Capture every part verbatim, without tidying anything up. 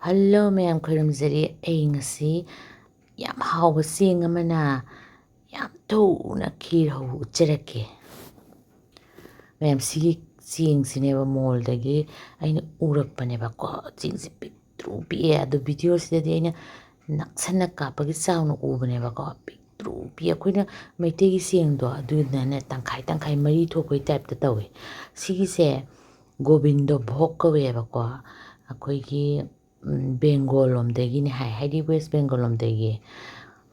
Hello ꯃꯌꯥꯝ, ꯈꯣꯏꯔꯝꯖꯔꯤ꯫ ꯑꯩ ꯉꯁꯤ ꯌꯥꯝ ꯍꯥꯎꯕ ꯆꯦꯡ ꯑꯃꯅ ꯌꯥꯝ ꯊꯨꯅ ꯈꯤꯔ ꯍꯧꯕ ꯎꯠꯆꯔꯛꯀꯦ꯫ ꯃꯌꯥꯝ, ꯁꯤꯒꯤ ꯆꯦꯡꯁꯤꯅꯦꯕ ꯃꯣꯜꯗꯒꯤ ꯑꯩꯅ ꯎꯔꯛꯄꯅꯦꯕꯀꯣ꯫ ꯆꯦꯡꯁꯦ ꯄꯤꯛꯇ꯭ꯔꯨ ꯄꯤꯛꯑꯦ꯫ ꯑꯗꯣ ꯚꯤꯗꯤꯑꯣꯁꯤꯗꯗꯤ ꯑꯩꯅ ꯅꯛꯁꯟꯅ ꯀꯥꯞꯄꯒꯤ ꯆꯥꯎꯅ ꯎꯕꯅꯦꯕꯀꯣ꯫ ꯄꯤꯛꯇ꯭ꯔꯨ ꯄꯤꯛꯑꯦ꯫ ꯑꯩꯈꯣꯏꯅ ꯃꯩꯇꯩꯒꯤ ꯆꯦꯡꯗꯣ ꯑꯗꯨꯅꯅꯦ ꯇꯪꯈꯥꯏ ꯇꯪꯈꯥꯏ ꯃꯔꯤ ꯊꯣꯛꯄꯒꯤ ꯇꯥꯏꯞꯇ ꯇꯧꯋꯦ꯫ ꯁꯤꯒꯤꯁꯦ ꯒꯣꯕꯤꯟꯗꯣ ꯚꯣꯛ ꯀꯧꯋꯦꯕꯀꯣ꯫ ꯑꯩꯈꯣꯏꯒꯤ, ꯎꯝ, ꯕꯦꯡꯒꯣꯜ ꯂꯣꯝꯗꯒꯤꯅꯦ ꯍꯥꯏ, ꯍꯥꯏꯗꯤ ꯋꯦꯁ ꯕꯦꯡꯒꯣꯜ ꯂꯣꯝꯗꯒꯤ꯫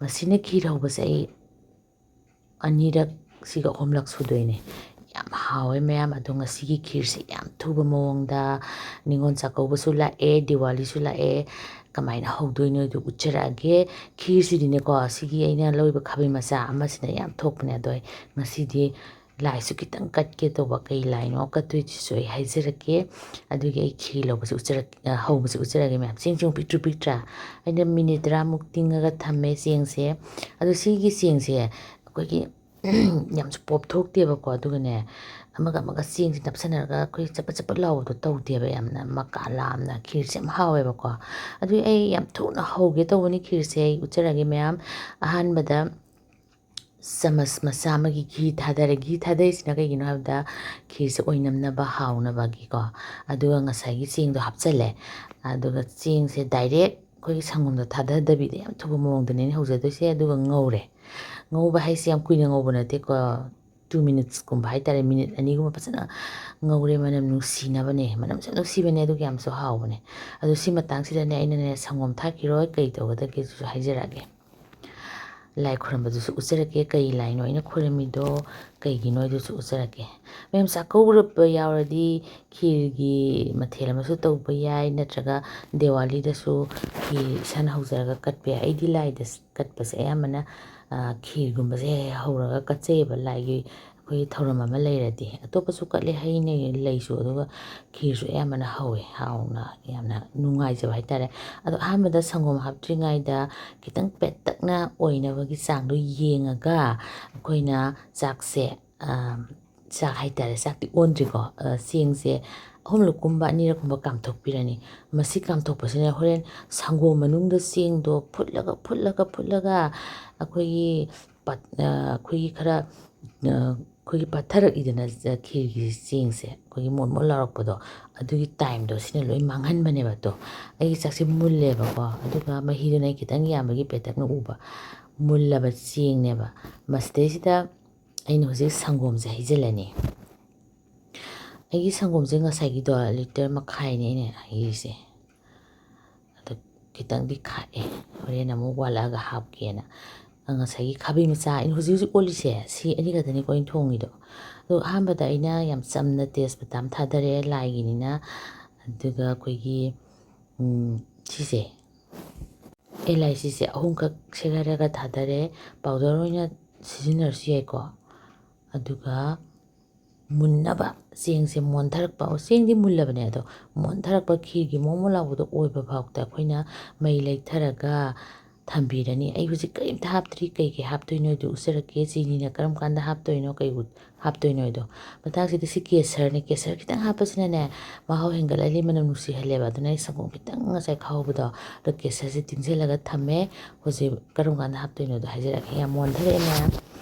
ꯃꯁꯤꯅ ꯈꯤꯔ ꯍꯧꯕꯁꯦ ꯑꯩ ꯑꯅꯤꯔꯛ, ꯁꯤꯒ ꯑꯍꯨꯝꯂꯛ ꯁꯨꯗꯣꯏꯅꯦ꯫ ꯌꯥꯝ ꯍꯥꯎꯋꯦ ꯃꯌꯥꯝ꯫ ꯑꯗꯣ ꯉꯁꯤꯒꯤ ꯈꯤꯔꯁꯦ ꯌꯥꯝ ꯊꯨꯕ ꯃꯑꯣꯡꯗ ꯅꯤꯉꯣꯜ ꯆꯥꯛꯀꯧꯕꯁꯨ ꯂꯥꯛꯑꯦ, ꯗꯤꯋꯥꯂꯤꯁꯨ ꯂꯥꯛꯑꯦ꯫ ꯀꯃꯥꯏꯅ ꯍꯧꯗꯣꯏꯅꯣꯗꯣ ꯎꯠꯆꯔꯛꯑꯒꯦ꯫ ꯈꯤꯔꯁꯤꯗꯤꯅꯦꯀꯣ, ꯁꯤꯒꯤ ꯑꯩꯅ ꯂꯧꯔꯤꯕ ꯈꯥꯕꯩ ꯃꯆꯥ ꯑꯃꯁꯤꯅ ꯌꯥꯝ ꯊꯣꯛꯄꯅꯦ꯫ ꯑꯗꯣ ꯑꯩ ꯉꯁꯤꯗꯤ ꯂꯥꯏꯁꯨ ꯈꯤꯇꯪ ꯀꯠꯀꯦ ꯇꯧꯕ꯫ ꯀꯩ ꯂꯥꯏꯅꯣ ꯀꯠꯇꯣꯏꯁꯤꯁꯨ ꯑꯩ ꯍꯥꯏꯖꯔꯛꯀꯦ꯫ ꯑꯗꯨꯒꯤ ꯑꯩ ꯈꯤꯔ ꯂꯧꯕꯁꯦ ꯎꯠꯆꯔꯛ-, ꯑ, ꯍꯧꯕꯁꯦ ꯎꯠꯆꯔꯛꯑꯒꯦ ꯃꯌꯥꯝ꯫ ꯆꯦꯡꯁꯦ ꯌꯦꯡꯉꯨ, ꯄꯤꯛꯇ꯭ꯔꯨ ꯄꯤꯛꯇ꯭ꯔꯥ? ꯑꯩꯅ ꯃꯤꯅꯤꯠ ꯇꯔꯥꯃꯨꯛ ꯇꯤꯡꯉꯒ ꯊꯝꯃꯦ ꯆꯦꯡꯁꯦ꯫ ꯑꯗꯣ ꯁꯤꯒꯤ ꯆꯦꯡꯁꯦ ꯑꯩꯈꯣꯏꯒꯤ ꯌꯥꯝꯁꯨ ꯄꯣꯞꯊꯣꯛꯇꯦꯕꯀꯣ꯫ ꯑꯗꯨꯒꯅꯦ, ꯑꯃꯒ ꯑꯃꯒ ꯆꯦꯡꯁꯦ ꯅꯞꯁꯟꯅꯔꯒ ꯑꯩꯈꯣꯏ ꯆꯄꯠ ꯆꯄꯠ ꯂꯥꯎꯕꯗꯣ ꯇꯧꯗꯦꯕ꯫ ꯌꯥꯝꯅ ꯃꯀꯥ ꯂꯥꯝꯅ ꯈꯤꯔꯁꯦ ꯌꯥꯝ ꯍꯥꯎꯋꯦꯕꯀꯣ꯫ ꯑꯗꯨꯒꯤ ꯑꯩ ꯌꯥꯝ ꯊꯨꯅ ꯍꯧꯒꯦ ꯇꯧꯕꯅꯤ ꯈꯤꯔꯁꯦ꯫ ꯑꯩ ꯎꯠꯆꯔꯛꯑꯒꯦ ꯃꯌꯥꯝ꯫ ꯑꯍꯥꯟꯕꯗ ꯆꯃꯁ ꯃꯆꯥ ꯑꯃꯒꯤ ꯘꯤ ꯊꯥꯗꯔꯦ꯫ ꯘꯤ ꯊꯥꯗꯔꯤꯁꯤꯅ ꯀꯩꯒꯤꯅꯣ ꯍꯥꯏꯕꯗ ꯈꯤꯔꯁꯦ ꯑꯣꯏꯅꯝꯅꯕ, ꯍꯥꯎꯅꯕꯒꯤꯀꯣ꯫ ꯑꯗꯨꯒ ꯉꯁꯥꯏꯒꯤ ꯆꯦꯡꯗꯣ ꯍꯥꯞꯆꯜꯂꯦ꯫ ꯑꯗꯨꯒ ꯆꯦꯡꯁꯦ ꯗꯥꯏꯔꯦꯛ ꯑꯩꯈꯣꯏꯒꯤ ꯁꯪꯒꯣꯝꯗ ꯊꯥꯗꯗꯕꯤꯗ ꯌꯥꯝ ꯊꯨꯕ ꯃꯑꯣꯡꯗꯅꯦ ꯑꯩꯅ ꯍꯧꯖꯗꯣꯏꯁꯦ꯫ ꯑꯗꯨꯒ ꯉꯧꯔꯦ꯫ ꯉꯧꯕ ꯍꯥꯏꯁꯦ ꯌꯥꯝ ꯀꯨꯏꯅ ꯉꯧꯕ ꯅꯠꯇꯦꯀꯣ, ꯇꯨ ꯃꯤꯅꯤꯠꯁꯀꯨꯝꯕ ꯍꯥꯏꯇꯥꯔꯦ, ꯃꯤꯅꯤꯠ ꯑꯅꯤꯒꯨꯝꯕ ꯐꯖꯅ ꯉꯧꯔꯦ꯫ ꯃꯅꯝ ꯅꯨꯡꯁꯤꯅꯕꯅꯦ, ꯃꯅꯝꯁꯨ ꯌꯥꯝ ꯅꯨꯡꯁꯤꯕꯅꯦ, ꯑꯗꯨꯒ ꯌꯥꯝꯁꯨ ꯍꯥꯎꯕꯅꯦ꯫ ꯑꯗꯣ ꯁꯤ ꯃꯇꯥꯡꯁꯤꯗꯅꯦ ꯑꯩꯅꯅꯦ ꯁꯪꯒꯣꯝ ꯊꯥꯛꯈꯤꯔꯣꯏ, ꯀꯩ ꯇꯧꯒꯗꯒꯦ ꯑꯗꯨꯁꯨ ꯍꯥꯏꯖꯔꯛꯑꯒꯦ꯫ ꯂꯥꯏ ꯈꯨꯔꯨꯝꯕꯗꯨꯁꯨ ꯎꯠꯆꯔꯛꯀꯦ, ꯀꯩ ꯂꯥꯏꯅꯣ ꯑꯩꯅ ꯈꯨꯔꯝꯃꯤꯗꯣ, ꯀꯩꯒꯤꯅꯣ ꯑꯗꯨꯁꯨ ꯎꯠꯆꯔꯛꯀꯦ꯫ ꯃꯌꯥꯝ, ꯆꯥꯛꯀꯧꯔꯛꯄ ꯌꯥꯎꯔꯗꯤ ꯈꯤꯔꯒꯤ ꯃꯊꯦꯜ ꯑꯃꯁꯨ ꯇꯧꯕ ꯌꯥꯏ, ꯅꯠꯇ꯭ꯔꯒ ꯗꯤꯋꯥꯂꯤꯗꯁꯨ ꯈꯤꯔ ꯏꯁꯥꯅ ꯍꯧꯖꯔꯒ ꯀꯠꯄ ꯌꯥꯏ꯫ ꯑꯩꯗꯤ ꯂꯥꯏꯗ ꯀꯠꯄꯁꯦ ꯑꯌꯥꯝꯕꯅ, ꯑ, ꯈꯤꯔꯒꯨꯝꯕꯁꯦ ꯍꯧꯔꯒ ꯀꯠꯆꯩꯌꯦꯕ, ꯂꯥꯏꯒꯤ ꯑꯩꯈꯣꯏꯒꯤ ꯊꯧꯔꯝ ꯑꯃ ꯂꯩꯔꯗꯤ꯫ ꯑꯇꯣꯞꯄꯁꯨ ꯀꯠꯂꯦ, ꯍꯩ ꯂꯩꯁꯨ, ꯑꯗꯨꯒ ꯈꯤꯔꯁꯨ ꯑꯌꯥꯝꯕꯅ ꯍꯧꯋꯦ, ꯍꯥꯎꯅ, ꯌꯥꯝꯅ ꯅꯨꯡꯉꯥꯏꯖꯕ ꯍꯥꯏꯇꯥꯔꯦ꯫ ꯑꯗꯣ ꯑꯍꯥꯟꯕꯗ ꯁꯪꯒꯣꯝ ꯍꯥꯞꯇ꯭ꯔꯤꯉꯩꯗ ꯈꯤꯇꯪ ꯄꯦꯠꯇꯛꯅ ꯑꯣꯏꯅꯕꯒꯤ ꯆꯥꯡꯗꯣ ꯌꯦꯡꯉꯒ ꯑꯩꯈꯣꯏꯅ ꯆꯥꯛꯁꯦ, ꯑ, ꯆꯥꯛ ꯍꯥꯏꯇꯥꯔꯦ, ꯆꯥꯛꯇꯤ ꯑꯣꯟꯗ꯭ꯔꯤꯀꯣ꯫ ꯑ, ꯆꯦꯡꯁꯦ ꯑꯍꯨꯝꯂꯛꯀꯨꯝꯕ, ꯑꯅꯤꯔꯛꯀꯨꯝꯕ ꯀꯥꯝꯊꯣꯛꯄꯤꯔꯅꯤ꯫ ꯃꯁꯤ ꯀꯥꯝꯊꯣꯛꯄꯁꯤꯅ ꯍꯣꯔꯦꯟ ꯁꯪꯒꯣꯝ ꯃꯅꯨꯡꯗ ꯆꯦꯡꯗꯣ ꯐꯨꯠꯂꯒ, ꯐꯨꯠꯂꯒ, ꯐꯨꯠꯂꯒ ꯑꯩꯈꯣꯏꯒꯤ ꯄꯠ-, ꯑ, ꯑꯩꯈꯣꯏꯒꯤ ꯈꯔ, ꯑ, ꯑꯩꯈꯣꯏꯒꯤ ꯄꯠꯊꯔꯛꯏꯗꯅ, ꯈꯤꯔꯒꯤ ꯆꯦꯡꯁꯦ, ꯑꯩꯈꯣꯏꯒꯤ ꯃꯣꯟ ꯃꯣꯟ ꯂꯥꯎꯔꯛꯄꯗꯣ, ꯑꯗꯨꯒꯤ timeꯗꯣ ꯁꯤꯅ ꯂꯣꯏ ꯃꯥꯡꯍꯟꯕꯅꯦꯕ꯫ ꯑꯗꯣ ꯑꯩꯒꯤ ꯆꯥꯛꯁꯦ ꯃꯨꯜꯂꯦꯕꯀꯣ, ꯑꯗꯨꯒ ꯃꯍꯤꯗꯨꯅ ꯑꯩ ꯈꯤꯇꯪ ꯌꯥꯝꯕꯒꯤ ꯄꯦꯇꯛꯅ ꯎꯕ, ꯃꯨꯜꯂꯕ ꯆꯦꯡꯅꯦꯕ꯫ ꯃꯁꯤꯗꯩꯁꯤꯗ ꯑꯩꯅ ꯍꯧꯖꯤꯛ ꯁꯪꯒꯣꯝꯁꯦ ꯍꯩꯖꯤꯜꯂꯅꯤ꯫ ꯑꯩꯒꯤ ꯁꯪꯒꯣꯝꯁꯦ ꯉꯁꯥꯏꯒꯤꯗꯣ litre ꯃꯈꯥꯏꯅꯦ ꯑꯩꯅ ꯍꯩꯔꯤꯁꯦ꯫ ꯑꯗꯣ ꯈꯤꯇꯪꯗꯤ ꯈꯥꯛꯑꯦ, ꯍꯣꯔꯦꯟ ꯑꯃꯨꯛ ꯋꯥꯠꯂꯛꯑꯒ ꯍꯥꯞꯀꯦꯅ꯫ ꯉꯁꯥꯏꯒꯤ ꯈꯥꯕꯩ ꯃꯆꯥ, ꯑꯩꯅ ꯍꯧꯖꯤꯛ ꯍꯧꯖꯤꯛ ꯑꯣꯜꯂꯤꯁꯦ, ꯁꯤ ꯑꯅꯤ ꯈꯛꯇꯅꯤꯀꯣ ꯑꯩꯅ ꯊꯣꯡꯉꯤꯗꯣ꯫ ꯑꯗꯣ ꯑꯍꯥꯟꯕꯗ ꯑꯩꯅ ꯌꯥꯝ ꯆꯝꯅ ꯇꯦꯖꯄꯇꯥ ꯑꯃ ꯊꯥꯗꯔꯦ, ꯂꯥꯏꯒꯤꯅꯤꯅ꯫ ꯑꯗꯨꯒ ꯑꯩꯈꯣꯏꯒꯤ, ꯎꯝ, ꯁꯤꯁꯦ, ꯑꯦꯂꯥꯏꯆꯤꯁꯦ ꯑꯍꯨꯝꯈꯛ ꯁꯦꯒꯥꯏꯔꯒ ꯊꯥꯗꯔꯦ꯫ Powder ꯑꯣꯏꯅ ꯁꯤꯖꯤꯟꯅꯔꯁꯨ ꯌꯥꯏꯀꯣ꯫ ꯑꯗꯨꯒ ꯃꯨꯟꯅꯕ, ꯆꯦꯡꯁꯦ ꯃꯣꯟꯊꯔꯛꯄ, ꯑꯣ, ꯆꯦꯡꯗꯤ ꯃꯨꯜꯂꯕꯅꯦ, ꯑꯗꯣ ꯃꯣꯟꯊꯔꯛꯄ, ꯈꯤꯔꯒꯤ ꯃꯣꯟ ꯃꯣꯟ ꯂꯥꯎꯕꯗꯣ ꯑꯣꯏꯕ ꯐꯥꯎꯗ ꯑꯩꯈꯣꯏꯅ ꯃꯩ ꯂꯩꯊꯔꯒ ꯊꯝꯕꯤꯔꯅꯤ꯫ ꯑꯩ ꯍꯧꯖꯤꯛ ꯀꯔꯤꯝꯇ ꯍꯥꯞꯇ꯭ꯔꯤ, ꯀꯩꯀꯩ ꯍꯥꯞꯇꯣꯏꯅꯣꯗꯨ ꯎꯠꯆꯔꯛꯀꯦ꯫ ꯆꯤꯅꯤꯅ ꯀꯔꯝ ꯀꯥꯟꯗ ꯍꯥꯞꯇꯣꯏꯅꯣ, ꯀꯩ ꯎ-, ꯍꯥꯞꯇꯣꯏꯅꯣꯗꯣ꯫ ꯃꯇꯥꯡꯁꯤꯗ ꯁꯤ ꯀꯦꯁꯔꯅꯦ, ꯀꯦꯁꯔ ꯈꯤꯇꯪ ꯍꯥꯞꯄꯁꯤꯅꯅꯦ, ꯃꯍꯥꯎ ꯍꯦꯟꯒꯠꯍꯜꯂꯤ, ꯃꯅꯝ ꯅꯨꯡꯁꯤꯍꯜꯂꯦꯕ꯫ ꯑꯗꯨꯅ ꯑꯩ ꯁꯪꯒꯣꯝ ꯈꯤꯇꯪ ꯉꯁꯥꯏ ꯈꯥꯎꯕꯗꯣ, ꯑꯗꯣ ꯀꯦꯁꯔꯁꯦ ꯇꯤꯡꯁꯤꯜꯂꯒ ꯊꯝꯃꯦ꯫ ꯍꯧꯖꯤꯛ ꯀꯔꯝ ꯀꯥꯟꯗ ꯍꯥꯞꯇꯣꯏꯅꯣꯗꯣ ꯍꯥꯏꯖꯔꯛꯑꯒꯦ꯫ ꯌꯥꯝ ꯃꯣꯟꯊꯔꯛꯑꯦ ꯃꯌꯥꯝ꯫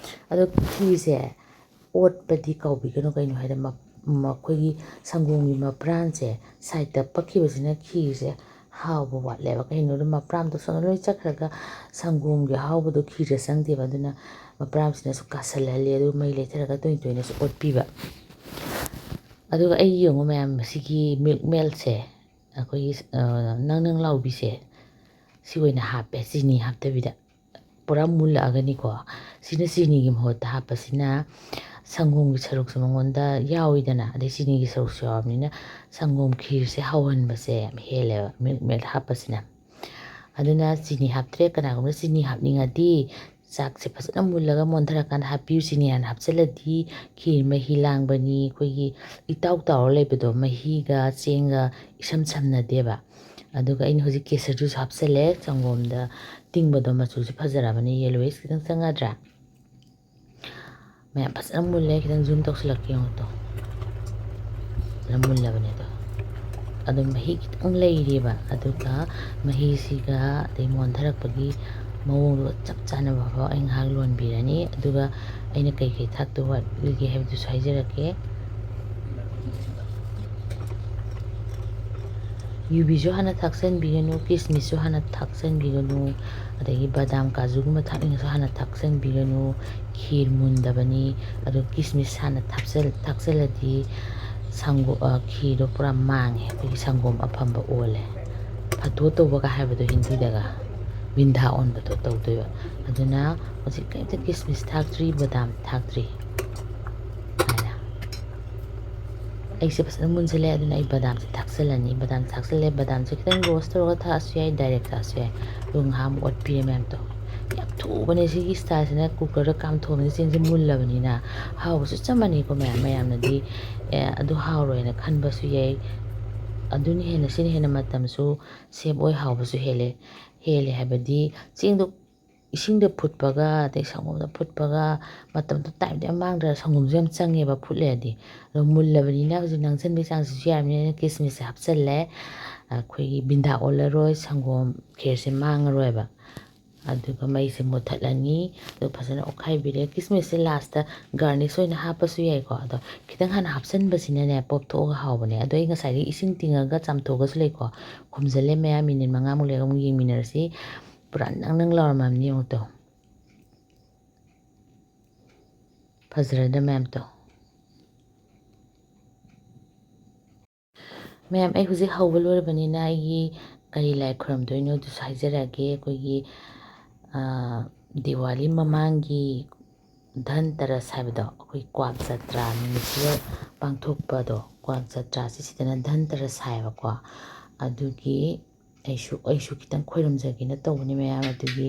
ꯑꯗꯣ ꯈꯤꯔꯁꯦ ꯑꯣꯠꯄꯗꯤ ꯀꯥꯎꯕꯤꯒꯅꯨ꯫ ꯀꯩꯅꯣ ꯍꯥꯏꯗ ꯃ-, ꯃꯈꯣꯏꯒꯤ ꯁꯪꯒꯣꯝꯒꯤ ꯃꯄ꯭ꯔꯥꯟꯁꯦ sideꯇ ꯄꯛꯈꯤꯕꯁꯤꯅ ꯈꯤꯔꯁꯦ ꯍꯥꯎꯕ ꯋꯥꯠꯂꯦꯕ꯫ ꯀꯩꯅꯣꯗ ꯃꯄ꯭ꯔꯥꯟꯗꯣ ꯁꯣꯝꯗ ꯂꯣꯏ ꯆꯠꯈ꯭ꯔꯒ ꯁꯪꯒꯣꯝꯒꯤ ꯑꯍꯥꯎꯕꯗꯣ ꯈꯤꯔꯗ ꯆꯪꯗꯦꯕ꯫ ꯑꯗꯨꯅ ꯃꯄ꯭ꯔꯥꯟꯁꯤꯅꯁꯨ ꯀꯥꯁꯜꯍꯜꯂꯤ꯫ ꯑꯗꯨꯒ ꯃꯩ ꯂꯩꯊꯔꯒ ꯇꯣꯏꯅ ꯇꯣꯏꯅꯁꯨ ꯑꯣꯠꯄꯤꯕ꯫ ꯑꯗꯨꯒ ꯑꯩ ꯌꯦꯡꯉꯨ ꯃꯌꯥꯝ, ꯁꯤꯒꯤ milk meltꯁꯦ, ꯑꯩꯈꯣꯏꯒꯤ, ꯑ, ꯅꯪ ꯅꯪ ꯂꯥꯎꯕꯤꯁꯦ, ꯁꯤ ꯑꯣꯏꯅ ꯍꯥꯞꯄꯦ, ꯆꯤꯅꯤ ꯍꯥꯞꯇꯕꯤꯗ꯫ ꯄꯨꯔꯥ ꯃꯨꯜꯂꯛꯑꯒꯅꯤꯀꯣ꯫ ꯁꯤꯅ ꯆꯤꯅꯤꯒꯤ ꯃꯍꯨꯠꯇ ꯍꯥꯞꯄꯁꯤꯅ ꯁꯪꯒꯣꯝꯒꯤ ꯁꯔꯨꯛꯁꯨ ꯃꯉꯣꯟꯗ ꯌꯥꯎꯋꯤꯗꯅ, ꯑꯗꯩ ꯆꯤꯅꯤꯒꯤ ꯁꯔꯨꯛꯁꯨ ꯌꯥꯎꯔꯕꯅꯤꯅ ꯁꯪꯒꯣꯝ ꯈꯤꯔꯁꯦ ꯍꯥꯎꯍꯟꯕꯁꯦ ꯌꯥꯝ ꯍꯦꯜꯂꯦꯕ milk melt ꯍꯥꯞꯄꯁꯤꯅ꯫ ꯑꯗꯨꯅ ꯆꯤꯅꯤ ꯍꯥꯞꯇ꯭ꯔꯦ꯫ ꯀꯅꯥꯒꯨꯝꯕꯅ ꯆꯤꯅꯤ ꯍꯥꯞꯅꯤꯡꯉꯗꯤ ꯆꯥꯛꯁꯦ ꯐꯖꯅ ꯃꯨꯜꯂꯒ ꯃꯣꯟꯊꯔꯀꯥꯟꯗ ꯍꯥꯞꯄꯤꯌꯨ꯫ ꯆꯤꯅꯤ ꯍꯥꯟꯅ ꯍꯥꯞꯆꯤꯜꯂꯗꯤ ꯈꯤꯔ ꯃꯍꯤ ꯂꯥꯡꯕꯅꯤ, ꯑꯩꯈꯣꯏꯒꯤ ꯏꯇꯥꯎ ꯇꯥꯎꯔ ꯂꯩꯕꯗꯣ, ꯃꯍꯤꯒ ꯆꯦꯡꯒ ꯏꯁꯝ ꯁꯝꯅꯗꯦꯕ꯫ ꯑꯗꯨꯒ ꯑꯩꯅ ꯍꯧꯖꯤꯛ ꯀꯦꯁꯔꯗꯨꯁꯨ ꯍꯥꯞꯆꯤꯜꯂꯦ꯫ ꯁꯪꯒꯣꯝꯗ ꯇꯤꯡꯕꯗꯣ ꯃꯆꯨꯁꯦ ꯐꯖꯔꯕꯅꯤ, yellowish ꯈꯤꯇꯪ ꯆꯪꯉꯗ꯭ꯔꯥ? ꯃꯌꯥꯝ ꯐꯖꯅ ꯃꯨꯜꯂꯦ꯫ ꯈꯤꯇꯪ zoom ꯇꯧꯁꯤꯜꯂꯛꯀꯦ ꯌꯦꯡꯉꯨ ꯇꯣ꯫ ꯐꯖꯅ ꯃꯨꯜꯂꯕꯅꯦ ꯑꯗꯣ꯫ ꯑꯗꯣ ꯃꯍꯤ ꯈꯤꯇꯪ ꯂꯩꯔꯤꯕ꯫ ꯑꯗꯨꯒ ꯃꯍꯤꯁꯤꯒ ꯑꯗꯩ ꯃꯣꯟꯊꯔꯛꯄꯒꯤ ꯃꯑꯣꯡꯗꯣ ꯆꯞ ꯆꯥꯅꯕ ꯐꯥꯎ ꯑꯩ ꯉꯥꯏꯍꯥꯛ ꯂꯣꯟꯕꯤꯔꯅꯤ꯫ ꯑꯗꯨꯒ ꯑꯩꯅ ꯀꯩꯀꯩ ꯊꯥꯛꯇꯧ ꯋꯥꯠꯂꯤꯒꯦ ꯍꯥꯏꯕꯗꯨꯁꯨ ꯍꯥꯏꯖꯔꯛꯀꯦ꯫ ꯌꯨꯕꯤꯁꯨ ꯍꯥꯟꯅ ꯊꯥꯛꯆꯟꯕꯤꯒꯅꯨ, ꯀꯤꯁꯃꯤꯁꯁꯨ ꯍꯥꯟꯅ ꯊꯥꯛꯆꯟꯕꯤꯒꯅꯨ, ꯑꯗꯒꯤ ꯕꯗꯥꯝ ꯀꯥꯖꯨꯒꯨꯝꯕ ꯊꯥꯛꯅꯤꯡꯉꯁꯨ ꯍꯥꯟꯅ ꯊꯥꯛꯆꯟꯕꯤꯒꯅꯨ꯫ ꯈꯤꯔ ꯃꯨꯟꯗꯕꯅꯤ꯫ ꯑꯗꯣ ꯀꯤꯁꯃꯤꯁ ꯍꯥꯟꯅ ꯊꯥꯛꯆꯜ-, ꯊꯥꯛꯆꯜꯂꯗꯤ ꯁꯪꯒꯣ-, ꯑ, ꯈꯤꯔꯗꯣ ꯄꯨꯔꯥ ꯃꯥꯡꯉꯦ, ꯑꯩꯈꯣꯏꯒꯤ ꯁꯪꯒꯣꯝ ꯑꯐꯝꯕ ꯑꯣꯜꯂꯦ꯫ ꯐꯠꯇꯣ ꯇꯧꯕꯒ ꯍꯥꯏꯕꯗꯣ ꯍꯤꯟꯗꯤꯗꯒ, ꯕꯤꯟꯙꯥ ꯑꯣꯟꯕꯗꯣ ꯇꯧꯗꯣꯏꯕ꯫ ꯑꯗꯨꯅ ꯍꯧꯖꯤꯛ ꯀꯔꯤꯝꯇ ꯀꯤꯁꯃꯤꯁ ꯊꯥꯛꯇ꯭ꯔꯤ, ꯕꯗꯥꯝ ꯊꯥꯛꯇ꯭ꯔꯤ ꯍꯥꯏꯅ꯫ ꯑꯩꯁꯦ ꯐꯖꯅ ꯃꯨꯟꯁꯤꯜꯂꯦ, ꯑꯗꯨꯅ ꯑꯩ ꯕꯗꯥꯝꯁꯦ ꯊꯥꯛꯆꯜꯂꯅꯤ꯫ ꯕꯗꯥꯝ ꯊꯥꯛꯆꯜꯂꯦ, ꯕꯗꯥꯝꯁꯦ ꯈꯤꯇꯪ roast ꯇꯧꯔꯒ ꯊꯥꯛꯑꯁꯨ ꯌꯥꯏ, direct ꯊꯥꯛꯑꯁꯨ ꯌꯥꯏ꯫ ꯑꯗꯨꯒ ꯉꯥꯏꯍꯥꯛ ꯑꯃꯨꯛ ꯑꯣꯠꯄꯤꯔꯦ ꯃꯌꯥꯝꯗꯣ꯫ ꯌꯥꯝ ꯊꯨꯕꯅꯦ ꯁꯤꯒꯤ styleꯁꯤꯅ, cookerꯗ ꯀꯥꯝꯊꯣꯛꯑꯕꯅꯤꯅ ꯆꯦꯡꯁꯦ ꯃꯨꯜꯂꯕꯅꯤꯅ꯫ ꯍꯥꯎꯕꯁꯨ ꯆꯞ ꯃꯥꯟꯅꯩꯀꯣ ꯃꯌꯥꯝ, ꯃꯌꯥꯝꯅꯗꯤ, "ꯑꯦ, ꯑꯗꯨ ꯍꯥꯎꯔꯣꯏꯅ" ꯈꯟꯕꯁꯨ ꯌꯥꯏ꯫ ꯑꯗꯨꯅ ꯍꯦꯟꯅ, ꯁꯤꯅ ꯍꯦꯟꯅ ꯃꯇꯝꯁꯨ save ꯑꯣꯏ, ꯍꯥꯎꯕꯁꯨ ꯍꯦꯜꯂꯦ꯫ ꯍꯦꯜꯂꯦ ꯍꯥꯏꯕꯗꯤ ꯆꯦꯡꯗꯣ ꯏꯁꯤꯡꯗ ꯐꯨꯠꯄꯒ ꯑꯗꯩ ꯁꯪꯒꯣꯝꯗ ꯐꯨꯠꯄꯒ ꯃꯇꯝꯗꯣ, timeꯗꯣ ꯌꯥꯝ ꯃꯥꯡꯗ꯭ꯔꯥ? ꯁꯪꯒꯣꯝꯁꯨ ꯌꯥꯝ ꯆꯪꯉꯦꯕ ꯐꯨꯠꯂꯦꯗꯤ꯫ ꯑꯗꯣ ꯃꯨꯜꯂꯕꯅꯤꯅ ꯍꯧꯖꯤꯛ ꯅꯪꯁꯟꯕꯒꯤ ꯆꯥꯡꯁꯤꯁꯨ ꯌꯥꯔꯕꯅꯤꯅ ꯀꯤꯁꯃꯤꯁꯁꯦ ꯍꯥꯞꯆꯜꯂꯦ꯫ ꯑꯩꯈꯣꯏꯒꯤ ꯕꯤꯟꯗꯥ ꯑꯣꯜꯂꯔꯣꯏ, ꯁꯪꯒꯣꯝ ꯈꯦꯔꯁꯦ ꯃꯥꯡꯉꯔꯣꯏꯕ꯫ ꯑꯗꯨꯒ ꯃꯩꯁꯦ ꯃꯨꯠꯊꯠꯂꯅꯤ꯫ ꯑꯗꯨꯒ ꯐꯖꯅ ꯑꯣꯠꯈꯥꯏꯕꯤꯔꯦ꯫ ꯀꯤꯁꯃꯤꯁꯁꯦ lastꯇ garnish ꯑꯣꯏꯅ ꯍꯥꯞꯄꯁꯨ ꯌꯥꯏꯀꯣ꯫ ꯑꯗꯣ ꯈꯤꯇꯪ ꯍꯥꯟꯅ ꯍꯥꯞꯆꯟꯕꯁꯤꯅꯅꯦ ꯄꯣꯞꯊꯣꯛꯑꯒ ꯍꯥꯎꯕꯅꯦ꯫ ꯑꯗꯣ ꯑꯩ ꯉꯁꯥꯏꯒꯤ ꯏꯁꯤꯡ ꯇꯤꯡꯉꯒ ꯆꯥꯝꯊꯣꯛꯑꯒꯁꯨ ꯂꯩꯀꯣ꯫ ꯈꯨꯝꯖꯤꯜꯂꯦ ꯃꯌꯥꯝ, minute ꯃꯉꯥꯃꯨꯛ ꯂꯩꯔꯒ ꯑꯃꯨꯛ ꯌꯦꯡꯃꯤꯟꯅꯔꯁꯤ꯫ ꯄꯨꯔꯥ ꯅꯪ ꯅꯪ ꯂꯥꯎꯔꯝꯃꯕꯅꯤ ꯌꯦꯡꯉꯨ ꯇꯣ꯫ ꯐꯖꯔꯗ꯭ꯔꯥ ꯃꯌꯥꯝ ꯇꯣ? ꯃꯌꯥꯝ, ꯑꯩ ꯍꯧꯖꯤꯛ ꯍꯧꯕ ꯂꯣꯏꯔꯕꯅꯤꯅ ꯑꯩꯒꯤ ꯀꯔꯤ ꯂꯥꯏ ꯈꯨꯔꯝꯗꯣꯏꯅꯣ ꯑꯗꯨꯁꯨ ꯍꯥꯏꯖꯔꯛꯑꯒꯦ꯫ ꯑꯩꯈꯣꯏꯒꯤ, ꯑ, ꯗꯤꯋꯥꯂꯤ ꯃꯃꯥꯡꯒꯤ ꯙꯟ ꯇꯔꯁ ꯍꯥꯏꯕꯗꯣ, ꯑꯩꯈꯣꯏ ꯀ꯭ꯋꯥꯛ ꯖꯇ꯭ꯔꯥ ꯅꯨꯃꯤꯠꯁꯤꯗ ꯄꯥꯡꯊꯣꯛꯄꯗꯣ, ꯀ꯭ꯋꯥꯛ ꯖꯇ꯭ꯔꯥꯁꯤ ꯁꯤꯗꯅ ꯙꯟ ꯇꯔꯁ ꯍꯥꯏꯌꯦꯕꯀꯣ꯫ ꯑꯗꯨꯒꯤ ꯑꯩꯁꯨ, ꯑꯩꯁꯨ ꯈꯤꯇꯪ ꯈꯣꯏꯔꯝꯖꯒꯦꯅ ꯇꯧꯕꯅꯤ ꯃꯌꯥꯝ꯫ ꯑꯗꯨꯒꯤ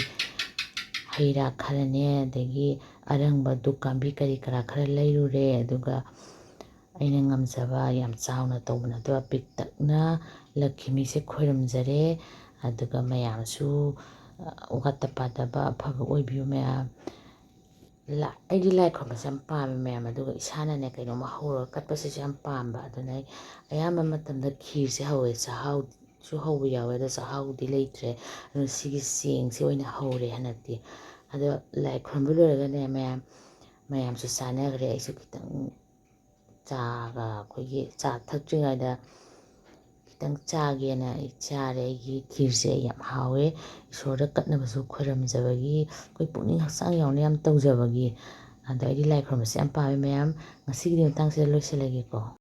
ꯍꯩ ꯔꯥ ꯈꯔꯅꯦ, ꯑꯗꯒꯤ ꯑꯔꯪꯕ ꯙꯨꯞ ꯀꯥꯝꯕꯤ ꯀꯔꯤ ꯀꯔꯥ ꯈꯔ ꯂꯩꯔꯨꯔꯦ꯫ ꯑꯗꯨꯒ ꯑꯩꯅ ꯉꯝꯖꯕ ꯌꯥꯝ ꯆꯥꯎꯅ ꯇꯧꯕ ꯅꯠꯇꯕ ꯄꯤꯛꯇꯛꯅ ꯂꯛꯈꯤꯃꯤꯁꯦ ꯈꯣꯏꯔꯝꯖꯔꯦ꯫ ꯑꯗꯨꯒ ꯃꯌꯥꯝꯁꯨ, ꯑ, ꯋꯥꯠꯇ ꯄꯥꯗꯕ ꯑꯐꯕ ꯑꯣꯏꯕꯤꯌꯨ ꯃꯌꯥꯝ꯫ ꯂꯥ-, ꯑꯩꯗꯤ ꯂꯥꯏ ꯈꯨꯔꯨꯝꯕꯁꯦ ꯌꯥꯝ ꯄꯥꯝꯃꯦ, ꯃꯌꯥꯝ꯫ ꯑꯗꯨꯒ ꯏꯁꯥꯅꯅꯦ, ꯀꯩꯅꯣꯝꯃ ꯍꯧꯔꯒ ꯀꯠꯄꯁꯤꯁꯨ ꯌꯥꯝ ꯄꯥꯝꯕ꯫ ꯑꯗꯨꯅ ꯑꯩ ꯑꯌꯥꯝꯕ ꯃꯇꯝꯗ ꯈꯤꯔꯁꯦ ꯍꯧꯋꯦ꯫ ꯆꯥꯛꯍꯥꯎꯁꯨ ꯍꯧꯕ ꯌꯥꯎꯋꯦ, ꯑꯗꯣ ꯆꯥꯛꯍꯥꯎꯗꯤ ꯂꯩꯇ꯭ꯔꯦ꯫ ꯑꯗꯨꯅ ꯁꯤꯒꯤ ꯆꯦꯡꯁꯦ ꯑꯣꯏꯅ ꯍꯧꯔꯦ ꯍꯟꯗꯛꯇꯤ꯫ ꯑꯗꯣ ꯂꯥꯏ ꯈꯨꯔꯨꯝꯕ ꯂꯣꯏꯔꯒꯅꯦ, ꯃꯌꯥꯝ, ꯃꯌꯥꯝꯁꯨ ꯆꯥꯅꯈ꯭ꯔꯦ꯫ ꯑꯩꯁꯨ ꯈꯤꯇꯪ ꯆꯥꯒ, ꯑꯩꯈꯣꯏꯒꯤ ꯆꯥ ꯊꯛꯇ꯭ꯔꯤꯉꯩꯗ ꯈꯤꯇꯪ ꯆꯥꯒꯦꯅ ꯑꯩ ꯆꯥꯔꯦ꯫ ꯑꯩꯒꯤ ꯈꯤꯔꯁꯦ ꯑꯩ ꯌꯥꯝ ꯍꯥꯎꯋꯦ꯫ ꯏꯁꯣꯔꯗ ꯀꯠꯅꯕꯁꯨ ꯈꯣꯏꯔꯝꯖꯕꯒꯤ, ꯑꯩꯈꯣꯏ ꯄꯨꯛꯅꯤꯡ ꯍꯛꯆꯥꯡ ꯌꯥꯎꯅ ꯌꯥꯝ ꯇꯧꯖꯕꯒꯤ꯫ ꯑꯗꯣ ꯑꯩꯗꯤ ꯂꯥꯏ ꯈꯨꯔꯨꯝꯕꯁꯦ ꯌꯥꯝ ꯄꯥꯝꯃꯦ, ꯃꯌꯥꯝ꯫ ꯉꯁꯤꯒꯤꯗꯤ ꯃꯇꯥꯡꯁꯤꯗ ꯂꯣꯏꯁꯤꯜꯂꯒꯦꯀꯣ꯫